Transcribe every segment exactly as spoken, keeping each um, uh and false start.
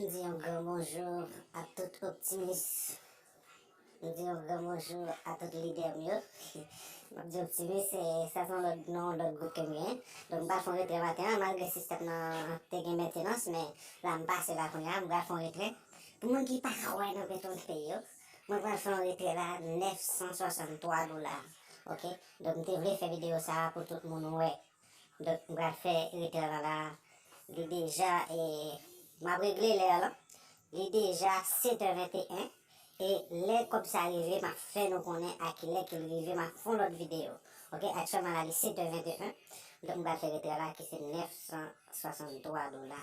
M di yon gran bonjou a tout optimis. M di yon gran bonjou a tout lidè m yo. M ap di optimis, se, sa se yon lòt non, yon lòt gwoup ke m genyen. Donk, m pral fè yon retrè maten an, malgre sistèm nan te gen mentenans, men la, m pase la kounye a, m pral fè yon retrè. Pou moun ki pa kwè nan Petwòl peyi yo, mwen pral fè yon retrè la, nèf san swasanntwa dola. Oke? Donk, m te vle fè videyo sa a pou tout moun wè. Donk, m pral fè retrè la la. Li deja, e, m ap regle lè lan. Li deja sèt è venteyen. E lè kòb sa rive, m ap fè nou konnen a kilè ke l rive, m ap fè yon lòt videyo. Oke, aktyèlman la, li sèt è venteyen. Donk, m pral fè retrè la ki se nèf san swasanntwa dola.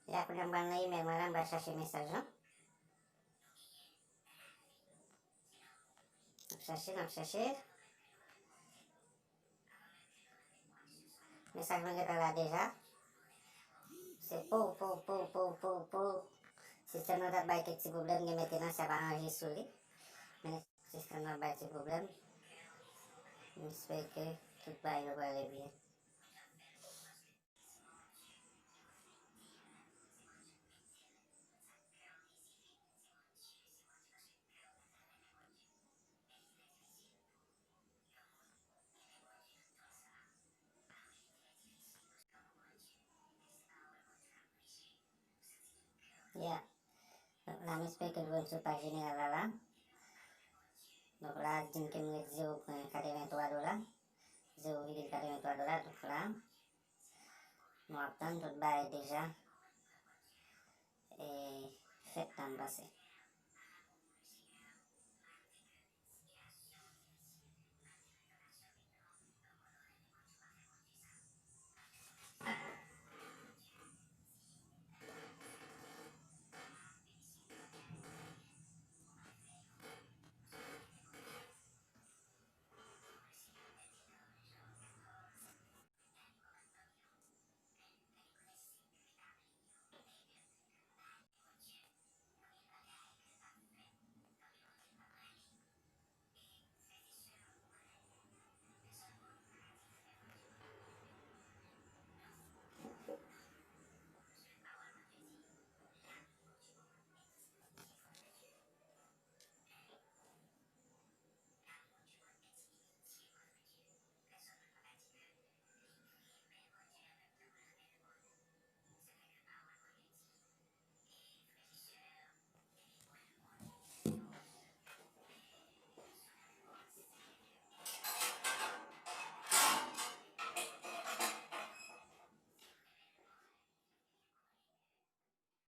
Ya, kounye a m pral nan imèl mwen la, m pral chache mesaj lan. N ap chache, n ap chache. Mesaj mwen gentan la deja. Se po, po, po, po, po, po. Sistèm nan t ap bay kèk ti pwoblèm, gen mentenans y ap aranje sou li. Men sistèm nan bay ti pwoblèm. M espere ke tout bagay yo prale byen. Ya. Donk la, m espere ke l jwenn sou paj jeneral la la. Donk la, di m ke m ret zewo pwen katrevenntwa dola. Zewo vigil katrevenntwa dola. Donk la, nou ap tann tout bagay deja. E fèt la, m panse.